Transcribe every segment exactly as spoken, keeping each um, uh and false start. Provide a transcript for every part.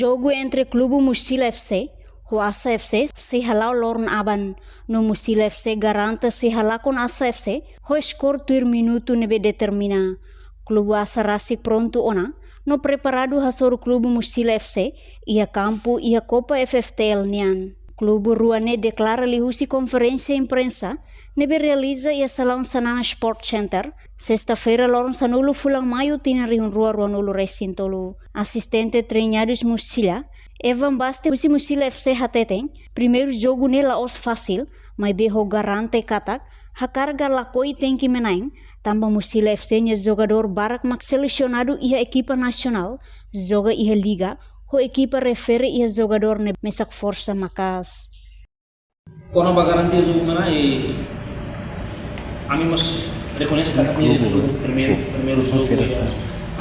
Jogu entre Klube Mosila F C ho Asa F C sei hala'o loron aban, no Mosila F C garante sei halakon Asa F C ho skor tuir minutu ne'ebé determina. Klube Asa rasik prontu ona no preparadu hasoru Klube Mosila F C iha kampu iha Copa F F T L nian. Klube rua ne'e deklara liuhusi konferénsia imprensa ne'ebé realiza iha salaun Xanana Sport Center, sesta-feira loron sanulu fulan Maiu tinan rihun rua ruanulu resin tolu. Asistente treinadór Mosila, Evan Baste husi Mosila F C hateten, primeiru jogu ne'e la'ós fasil, maibé ho garante katak, hakarga lakohi tenke mai-na'in, tanba Mosila F C nia jogadór barak mak selesionadu iha ekipa nasionál, joga iha liga, ho ekipa refere iha jogadór ne'ebé mesak forsa maka'as. Kona-ba garantia jogu mana, eh, ami mós rekoñese katak ne'e jogu primeiru, primeiru jogu iha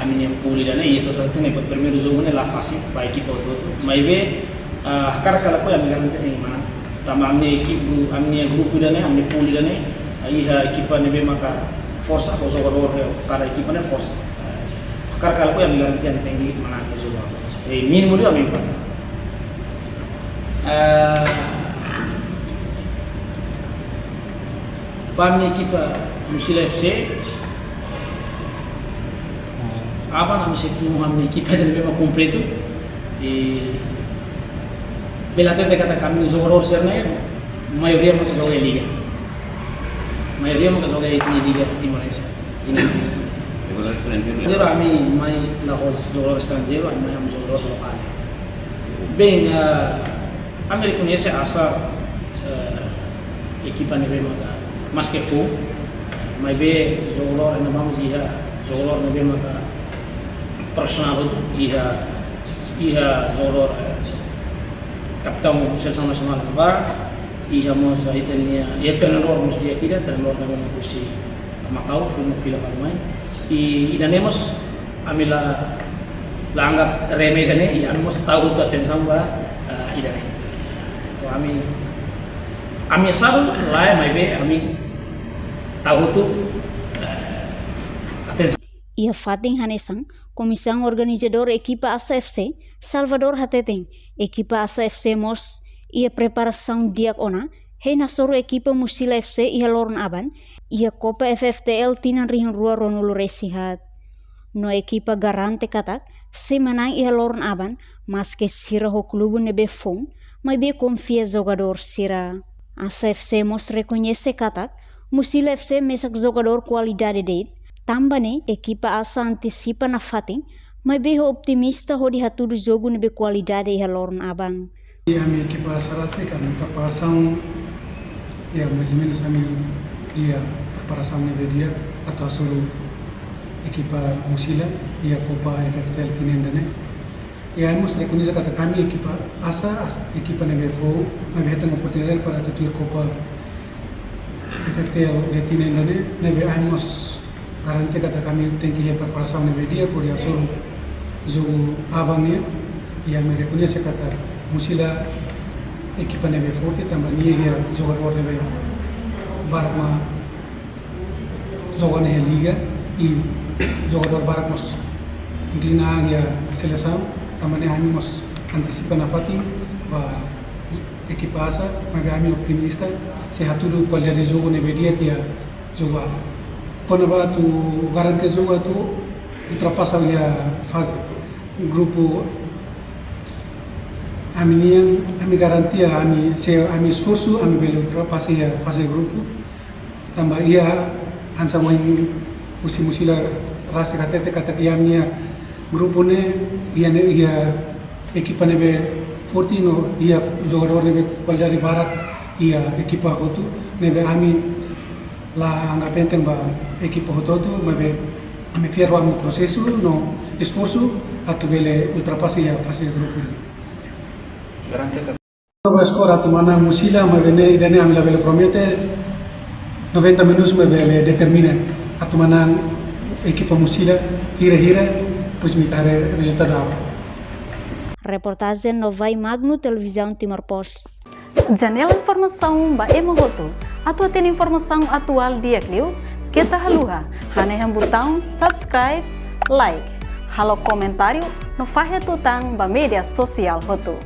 ami-nia pool ida-ne'e, i ita hatene primeiru jogu ne'e la fasil ba ekipa hotu-hotu. Maibé, ah, hakarak ka lakohi ami garantia tenke manán. Tanba ami-nia ekipa, ami-nia grupu ida-ne'e, ami-nia pool ida-ne'e, ah, iha ekipa ne'ebé maka forsa ho jogadór, eh, kada ekipa ne'e forsa. Eh, hakarak ka lakohi ami garantia tenke manán iha jogu. Eh, mínimu de'it ami empate. Eh, ba ami-nia ekipa Mosila F C, aban ami sei tun ho ami-nia ekipa ida ne'ebé mak kompletu. I bele hatete katak ami-nia jogadór sira-ne'e, maioria mak joga iha liga. Maioria mak joga iha liga timorense. Iha liga. Jogadór estranjeiru? Estranjeiru, ami mai la ho jogadór estranjeiru, ami mai ho jogadór lokál. Bem, ah, ami rekoñese Asa, eh, ekipa ne'ebé maka maske foun, maibé jogadór ne'ebé mós iha, jogadór ne'ebé maka profisionál, iha, iha jogadór, eh, kapitaun selesaun nasionál ba, iha mós ita-nia, iha treinadór mós di'ak ida, treinadór ne'ebé maka husi Makau, foin fila fali mai. I ida-ne'e mós ami la, la anggap reme ida-ne'e, i ami mós tau hotu atensaun ba, eh, ida-ne'e. Entaun ami, ami sadu lae maibé ami tau hotu, eh, atensaun. Iha fatin hanesan, komisaun organizadór ekipa Asa F C, Salvador hateten, ekipa Asa F C mós iha preparasaun di'ak ona, hein hasoru ekipa Mosila F C iha loron aban, iha Copa F F T L tinan rihun rua ruanulu resin haat. No ekipa garante katak, sei manán iha loron aban, maske sira ho klube ne'ebé foun, maibé konfia jogadór sira. Asa F C mós rekoñese katak, Mosila F C mesak jogadór kualidade de'it, tanba ne'e ekipa Asa antisipa nafatin, maibé ho optimista hodi hatudu jogu ne'ebé kualidade iha loron aban. Ami ekipa Asa rasik, ami preparasaun, ya, mais ou menus ami iha preparasaun ne'ebé di'ak atu hasoru ekipa Mosila iha Copa F F T L tinan ida-ne'e. Ya, ami mós rekoñese katak ami ekipa Asa, Asa, ekipa ne'ebé foun, ne'ebé hetan oportunidade para atu tuir Copa F F T L iha tinan ida-ne'e, ne'ebé ami mós garantia katak ami tenke iha preparasaun ne'ebé di'ak hodi hasoru jogu aban nian, i ami rekoñese katak Mosila ekipa ne'ebé forte, tanba nia iha jogadór ne'ebé barak mak joga iha liga, i jogadór barak mós inklina iha selesaun, tanba ne'e ami mós antisipa nafatin ba ekipa Asa, maibé ami optimista, sei hatudu kualidade jogu ne'ebé di'ak iha jogu aban. Kona-ba atu garantia jogu atu ultrapasa iha faze grupu, ami nian, ami garantia, ami sei, ami esforsu, ami bele ultrapasa iha faze grupu. Tanba iha hanesan ohin husi Mosila rasik hatete katak iha ami-nia grupu ne'e, iha ne'e, iha ekipa ne'ebé forte no iha jogadór ne'ebé kualidade barak iha ekipa hotu, ne'ebé ami la anggap enteng ba ekipa hotu-hotu, maibé ami fiar ho ami-nia prosesu no esforsu atu bele ultrapasa iha faze grupu ne'e. Ba skor atu manán Mosila, maibé ne'e ida-ne'e ami labele promete, noventa minutos maibé bele determina atu manán ekipa Mosila hira-hira, depois ami haree rezultadu aban. Reportajen Novai Magno, Televizaun Timor Post. Janela informasaun ba ema hotu. Atu hatene informasaun atuál di'ak liu, keta haluha hanehan butaun subscribe, like, Halo komentáriu no fahe tutan ba média sosiál hotu.